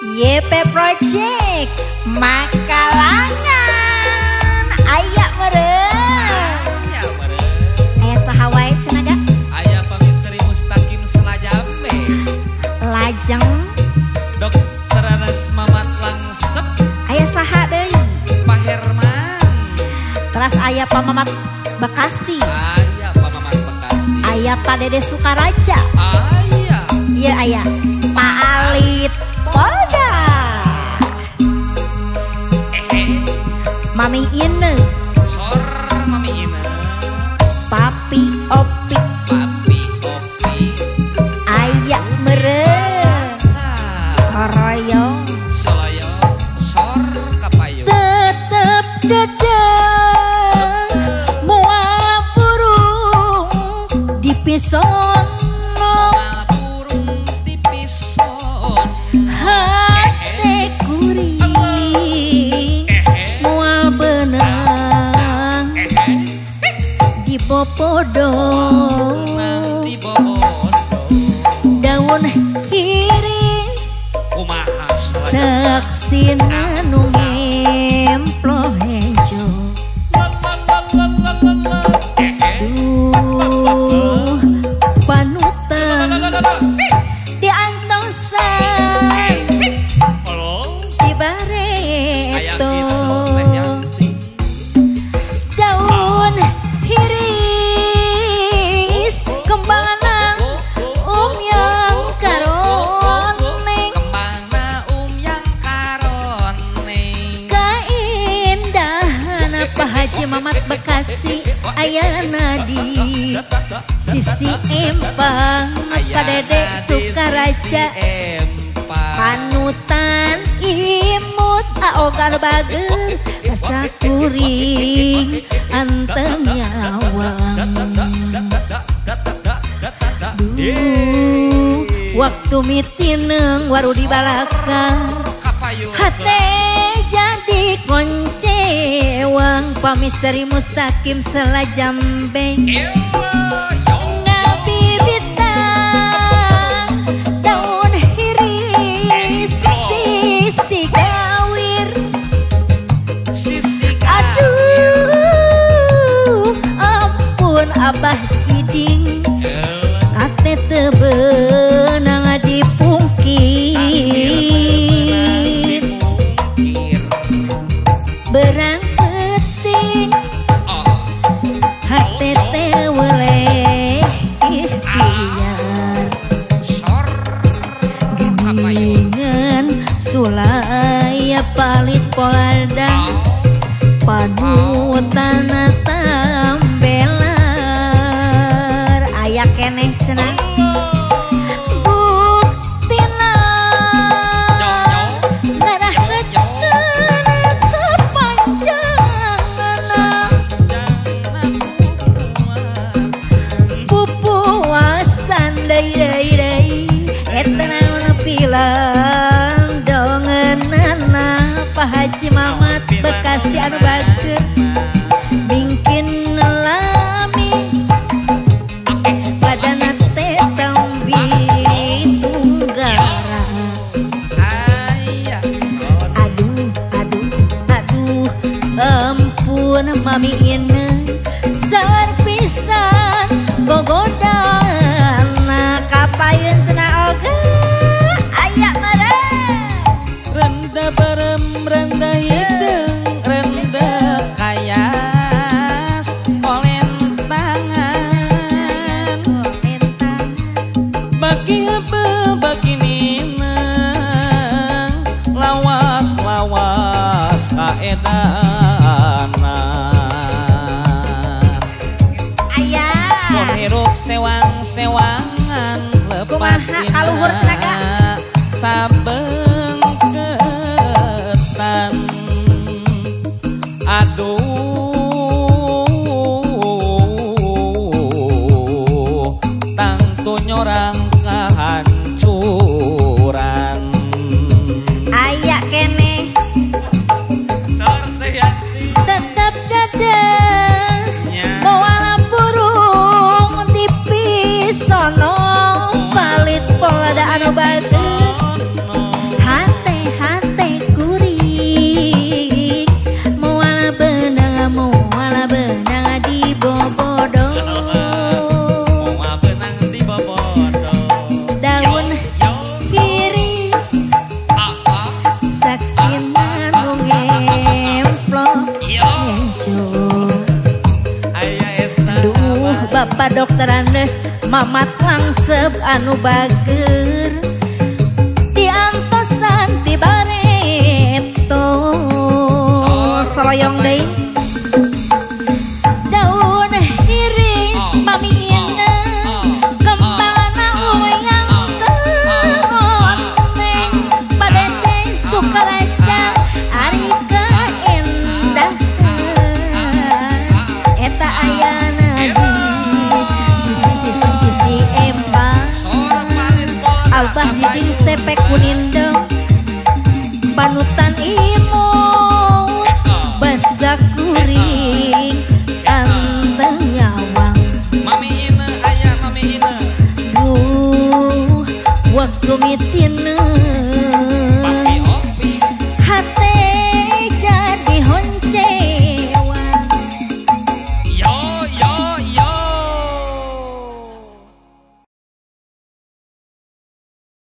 YP Project Makalangan aya meureun. Aya meureun. Aya saha wae cenah ga? Aya Pamisteri Mustaqim Selajambe. Lajeng Dokter Anas Mamat Langsep. Aya saha deui? Pak Herman. Teras aya Pak Mamat Bekasi. Aya Pak Mamat Bekasi. Aya Pak Dede Sukaraja. Aya. Iya aya Pak Alit Polda. Mami Ine. Sor Mami Ine. Papi Opi. Papi Opi. Aya meureun. Soroyong. Soroyong sor kapayu. Tetep dedeng moal burung dipison. Moal burung dipison. Hate kuring moal beunang dibobodo. Daun hiris saksina nu ngemplo hejo. Duh panutan diantosan di bareto. Daun hiris kembangna umyang karoneng. Kembangna umyang karoneng. Kaindahan Pak Haji Mamat Bekasi ayana di sisi empang. Pak Dede Sukaraja panutan imut aogal bager rasa kuring anteng nyawang. Duh waktu mitineng waru di balakang hate jadi koncewang. Pamisteri Mustaqim Selajambe ngabibitan daun hiris sisi gawir. Aduh ampun Abah Iding kate teu beunang dipungkir. Berang penting hate teh weleh ikhtiar. Geningan sulaya palit polada panutan tambelar. Aya keneh cenah buktina ngarahakeun sapanjangna pupuasan deui deui deui eta naon pilang dongenana. Pak Haji Mamat Bekasi anu bager bingkin lami badana teh tambi tunggara. Aduh aduh aduh ampun Mami Ine sarpisan bogodana kapayun cenah oge aya meureun. Renda barem renda hideung renda kayas kolentangan. Bagi hebe bagi nineng lawas-lawas kaedanan. Aya mun hirup sewang-sewangan lepas kumaha kaluhur cenah ga sabengketan. Aduh tangtu nyorang kehancuran. Aya keneh tetep dadeng moal burung dipisono palit polada anu bager. Hate Bapak Dokter Andes Mamat langsep anu bager diantosan ti bareto soroyong deui daun hiris pamina kembangna uyang keoneng padete sukaraja ari kaendahan eta ayana di sisi-sisi empang Abah diding sepek kunindeng panutan imut basa kuring tante nyawang Mami Ine ayah Mami Ine duh waktu mitine